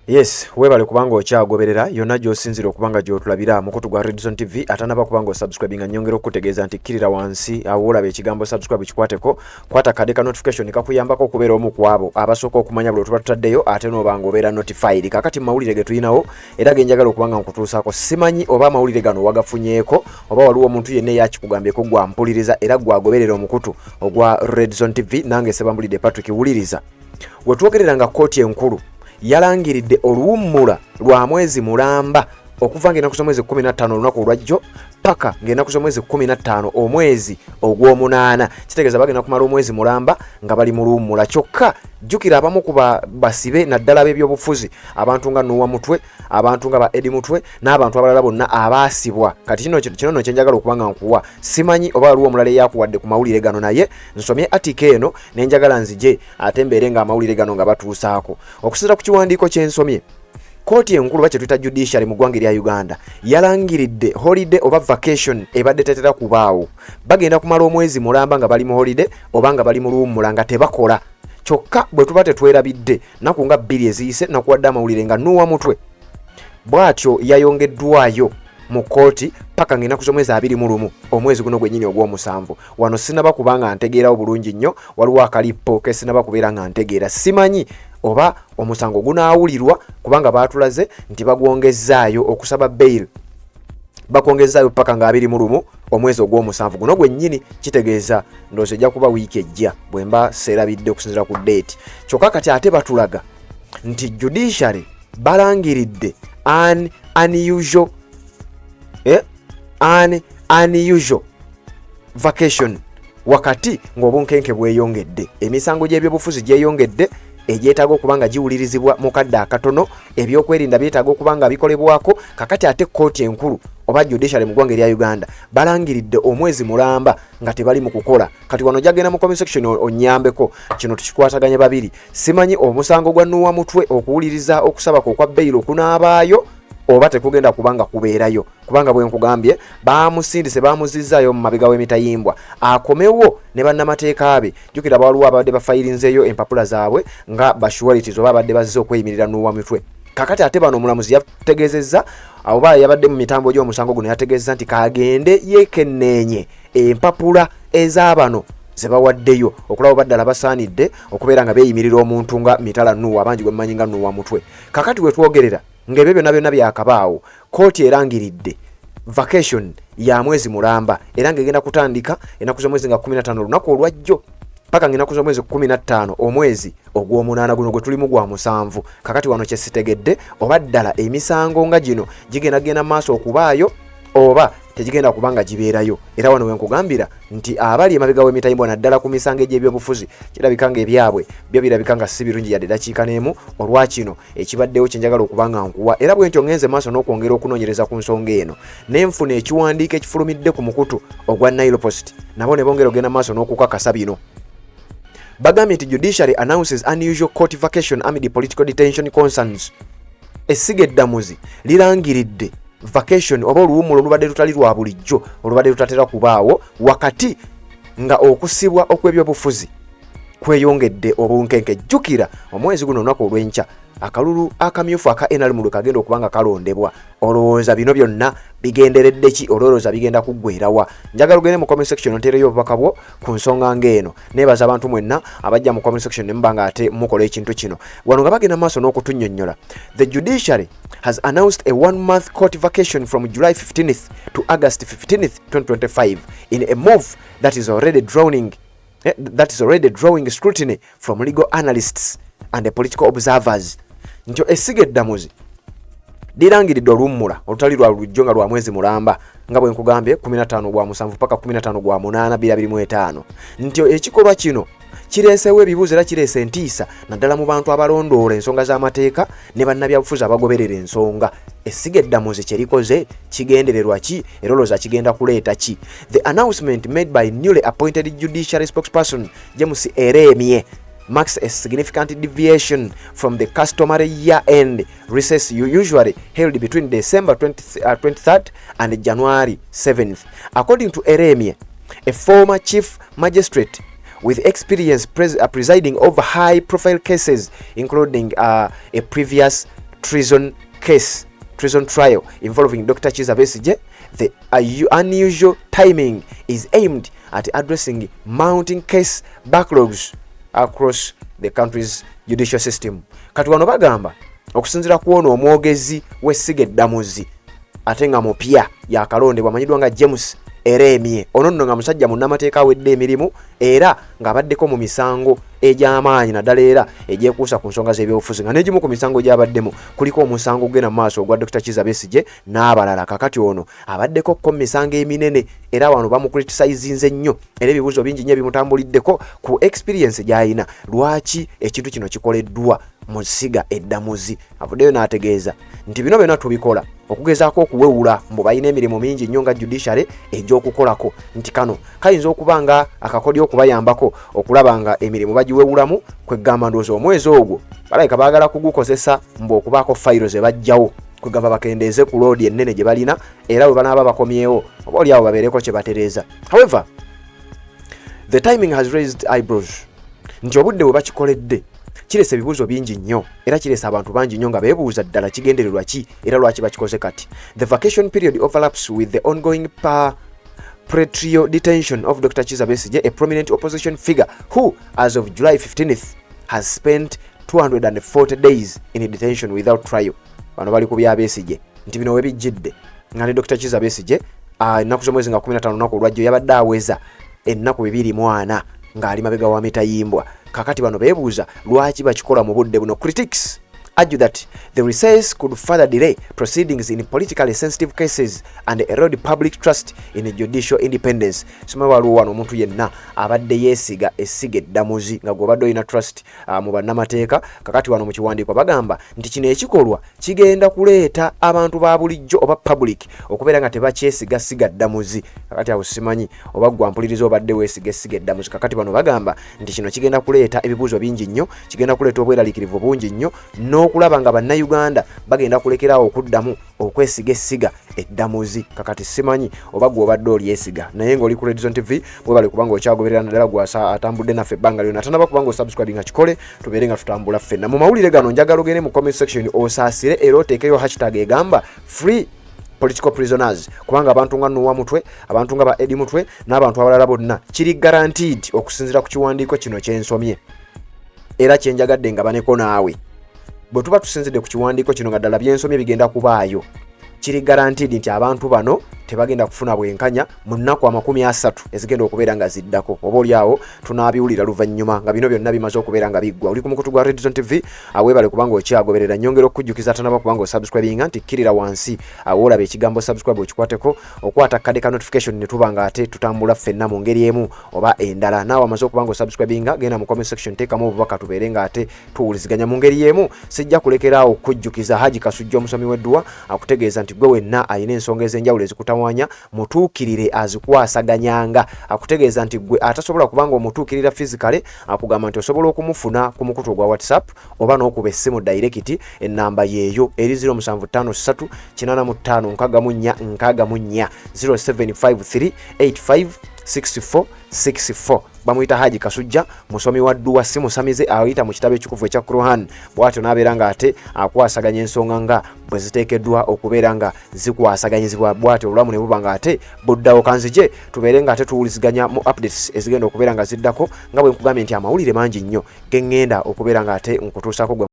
Yes, weebale kubanga okyagoberera yonna gy'osinzira okuba nga gy'otulabira mukutu gwa Redson TV. Atanaba kubanga osubscribinga, nyongera okukutegeeza nti kkirira wansi awo olaba ekigambo "subscribe", kikwateko, kwata kade ka notification kakuyambako okubeera omu ku abo abasooka okumanya buli tuba tutaddeyo, ate n'oba nga obeera notified. Kakati mu mawulire ge tulinawo era ge njagala okuba nga nkutuusaako, simanyi oba amawulire gano wagafunyeeko oba waliwo omuntu yenna eyakikugambyeko gwampuliriza era gwagoberera omukutu ogwa Redson TV. Nange Sebambulidde Patrick. Wuliriza, we twogerera nga kkooti enkulu yalangiridde oluwummula lwa mwezi mulamba okuva ng'ennaku z'omwezi 15 olunaku olwajjo paka ng'ennaku z'omwezi 15 omwezi ogw'omunaana. Kitegeeza bagenda kumala omwezi mulamba nga bali mu luwummula. Kyokka jjukira abamu ku basibe, naddala ab'ebyobufuzi, abantu nga Nuwa Mutwe, abantu nga ba Edi Mutwe n'abantu abalala bonna abaasibwa. Kati kino nno kyenjagala okuba nga nkuwa, simanyi oba waliwo omulala eyakuwadde ku mawulire gano, naye nsomye article eno nenjagala nzije ate mbeere nga amawulire gano nga batuusaako. Okusinziira ku kiwandiiko kyensomye, kooti enkulu, ba kyetuyita judiciary mu ggwanga erya Uganda, yalangiridde holiday oba vacation ebadde tetera kubaawo. Bagenda kumala omwezi mulamba nga bali mu holiday oba nga bali mu luwummula nga tebakola. Kyokka bwe tuba tetwerabidde, naku nga 2 eziyise nakuwadde amawulire nga Nuwa Mutwe bw'atyo yayongeddwayo mu kkooti paka ng'ennaku z'omwezi 21 omwezi guno gwennyini ogw'omusanvu. Wano sinaba kubanga ntegeerawo bulungi nnyo, waliwo akalippo ke sinaba kubeera nga ntegeera. Simanyi oba omusango gunaawulirwa, kubanga baatulaze nti bagwongezzaayo okusaba bail, bakwongezaayo paka nga 21 omwezi ogw'omusanvu guno gwennyini. Kitegeeza ndowooza ejja kuba wiiki ejja bwe mba seerabidde okusinziira ku date. Kyokka kati ate batulaga nti judiciary balangiridde an unusual vacation wakati ng'obunkenke bweyongedde, emisango gy'ebyobufuzi gyeyongedde egyetaaga okuba nga giwulirizibwa mu kadde akatono, ebyokwerinda byetaaga okuba nga bikolebwako. Kakati ate kkooti enkulu oba judiciary mu ggwanga erya Uganda balangiridde omwezi mulamba nga tebali mu kukola. Kati wano jagenda mu comment section onyambeko, kino tukikwataganye babiri. Simanyi omusango gwa Nuwa Mutwe okuwuliriza okusaba kwe okwa bail okunaabaayo oba tekugenda kubanga kubeerayo, kubanga bwe nkugambye bamusindise, bamuzizaayo mu mabega w'emitayimbwa akomewo ne bannamateeka be. Jjukira waliwo abadde bafayirinzeeyo empapula zaabwe nga ba sureties oba abadde bazze okweyimirira Nuwa Mutwe. Kakati ate bano omulamuzi yategeezezza oba yabadde mu mitambo gy'omusango guno, yategeezezza nti kagende yeekenneenye empapula ez'abano ze bawaddeyo okulaba oba ddala basaanidde okubeera nga beeyimirira omuntu nga Mitala Nuwa, abangi gwe mumanyi nga Nuwa Mutwe. Kakati we twogerera ng'ebyo byonna byonna byakabaawo, kooti erangiridde vacation ya mwezi mulamba era ng'egenda kutandika ennaku z'omwezi nga 15 olunaku olwajjo paka ng'ennaku z'omwezi 15 omwezi ogw'omunaana guno gwe tulimu gwa musanvu. Kakati wano kyesitegedde oba ddala emisango nga gino gigenda genda maaso okubaayo oba tegigenda kuba nga gibeerayo. Era wano wenkugambira nti abali emabega w'emitayimbwa, naddala ku misango egy'ebyobufuzi, kirabika nga ebyabwe byo birabika nga si birungi yadde dakiika n'emu olwakino ekibaddewo kyenjagala okuba nga nkuwa. Era bwe ntyo ngenze maaso n'okwongera okunoonyereza ku nsonga eno nenfuna ekiwandiiko ekifulumidde ku mukutu ogwa Nile Post, nabo ne bongera ogenda maaso n'okukakasa bino. Bagambye nti "Judiciary announces unusual court vacation amid political detention concerns." Essiga eddamuzi lirangiridde vacation oba oluwummulo olubadde lutali lwa bulijjo, olubadde lutatera kubaawo, wakati nga okusibwa okw'ebyobufuzi kweyongedde obunkenke. Jjukira omwezi guno olunaku olw'enkya akalulu akamyufu aka NRM lwe kagenda okuba nga kalondebwa. Olowooza bino byonna bigenderedde ki? Olowooza bigenda kuggwerawa? Njagala ogende mu comment section onteereyo obubaka bwo ku nsonga ng'eno. Neebaza abantu mwenna abajja mu comment section ne muba nga ate mukola ekintu kino. Wano nga bagenda maaso n'okutunnyonnyola, "The judiciary has announced a one month court vacation from July 15th to August 15th 2025 in a move that is already drawing scrutiny from legal analysts and the political observers." Nti essiga eddamuzi lirangiridde oluwummula olutali lwa bulijjo nga lwa mwezi mulamba, nga bwe nkugambye 15 gwa musanvu paka 15 gwa munaana 2025, nti ekikolwa kino kireesewo ebibuuzo era kireese entiisa, naddala mu bantu abalondoola ensonga z'amateeka ne bannabyabufuzi abagoberera ensonga. Essiga eddamuzi kye likoze kigendererwa ki era olowooza kigenda kuleeta ki? "The announcement made by newly appointed judiciary spokesperson James Eremie marks a significant deviation from the customary year-end recess usually held between December 20, 23rd and January 7th. According to Eremie, a former chief magistrate with experience presiding over high-profile cases, including a previous treason case, treason trial involving Dr. Kizza Besigye. The unusual timing is aimed at addressing mounting case backlogs across the country's judicial system. Kati wano bagamba, okusinziira ku ono omwogezi w'essiga eddamuzi ate nga mupya yakalondebwa, amanyiddwa nga James Ereemye, ono nno nga musajja munnamateeka awedde emirimu era ng'abaddeko mu misango egy'amaanyi, naddala era egyekuusa ku nsonga z'ebyobufuzi, nga n'egimu ku misango gy'abaddemu kuliko omusango ogenda mu maaso ogwa Dr. Kizza Besigye n'abalala. Kakati ono abaddeko ko mu misango eminene, era wano bamucriticizinze nnyo, era ebibuuzo bingi nnyo ebimutambuliddeko ku experience gy'alina, lwaki ekintu kino kikoleddwa mu ssiga eddamuzi. Avuddeyo n'ategeeza nti bino byonna tubikola okugezaako okuwewula, mbu balina emirimu mingi nnyo nga judiciary egy'okukolako, nti kano kayinza okuba nga akakodyo okubayambako okulaba nga emirimu bagiwewulamu. Kwegamba ndowooza omwezi ogwo balabika baagala kugukozesa mbu okubaako fayiro ze bajjawo, kwegamba bakendeeze ku load ennene gye balina, era bwe banaaba bakomyewo oba oliawo babeereko kye batereeza. However, the timing has raised eyebrows, nti obudde bwe bakikoledde kiresa ebibuuzo bingi nnyo, era kiresa abantu bangi nnyo nga beebuuza ddala kigendererwa ki era lwaki bakikoze kati. The vacation period overlaps with the ongoing pretrial detention of Dr. Kizza Besigye, a prominent opposition figure who, as of July 15th, has spent 240 days in detention without trial. Bano bali ku bya Besigye, nti bino webijjidde nga ne Dr. Kizza Besigye, ennaku z'omwezi nga 15, olunaku olwajjo, yabadde aweza ennaku 24 ng'ali mabega wa mitayimbwa. Kakati bano beebuuza lwaki bakikola mu budde buno. Critics argue that the recess could further delay proceedings in politically sensitive cases and erode public trust in judicial independence. Simanyi waliwo wano omuntu yenna abadde yeesiga essiga eddamuzi nga gw'obadde olina trust mu bannamateeka. Kakati wano mu kiwandiiko bagamba nti kino ekikolwa kigenda kuleeta abantu ba bulijjo oba public okubeera nga tebakyesiga ssiga ddamuzi. Kakati awo simanyi oba gwa mpuliriza obadde weesiga essiga eddamuzi. Kakati bano bagamba nti kino kigenda kuleeta ebibuuzo bingi nnyo, kigenda kuleeta obweraliikirivu bungi nnyo, n'okulaba nga bannayuganda bagenda kulekerawo okuddamu okwesiga essiga eddamuzi. Kakati simanyi oba gwe obadde olyesiga, naye ng'oli ku Redzone TV, bwebale kubanga okyagoberera, naddala gwasa atambudde naffe ebbanga lyonna. Atanaba kubanga osubscribe nga kikole, tubeere nga tutambula ffenna mu mawulire gano. Njagala ogende mu comment section osaasire era oteekeyo hashtag egamba "free political prisoners", kubanga abantu nga Nuwa Mutwe, abantu nga ba Edi Mutwe n'abantu abalala bonna, kiri guaranteed okusinziira ku kiwandiiko kino kyensomye era kyenjagadde nga baneko naawe. Bwe tuba tusinzidde ku kiwandiiko kino nga ddala byensomye bigenda kubaayo, kiri guaranteed nti abantu bano tebagenda kufuna bwenkanya mu nnaku 30 ezigenda okubeera nga ziddako. Oba oliawo tunaabiwulira luvannyuma nga bino byonna bimaze okubeera nga biggwa. Oli ku mukutu gwa Redzone TV, aweebale kubanga okyagoberera. Nyongera okukujjukiza atanaba kubanga osubscribinga nti kkirira wansi awoolaba ekigambo "subscribe", okikwateko, okwata akade ka notification, ne tuba nga ate tutambula ffenna mu ngeri emu oba endala. Naawe amaze okuba nga osubscribinga, genda mu comment section, teekamu obubaka, tubeere nga ate tuwuliziganya mu ngeri y'emu. Sijja kulekeraawo okukujjukiza Haji Kasujja, omusomi w'edduwa, akutegeeza nti gwe wenna alina ensonga ez'enjawulo ezikutawaanya, mutuukirire, azikwasaganyanga. Akutegeeza nti gwe atasobola kubanga omutuukirira physically, akugamba nti osobola okumufuna ku mukutu ogwa WhatsApp oba n'okuba essimu direct. Ennamba yeeyo eri 0753 85 64 64, 0753 85 64 64. Bamuyita Haji Kasujja, musomi wa dduwa, si musamize, ayita mu kitabo ekitukuvu ekya Quran. Bw'atyo n'abeera nga ate akwasaganya ensonga nga bwe ziteekeddwa okubeera nga zikwasaganyizibwa, bw'atyo obulamu ne buba nga ate buddawo. Kanzije tubeere nga ate tuwuliziganya mu updates ezigenda okubeera nga ziddako, nga bwe nkugambye nti amawulire mangi nnyo ge ŋŋenda okubeera nga ate nkutuusako gwe.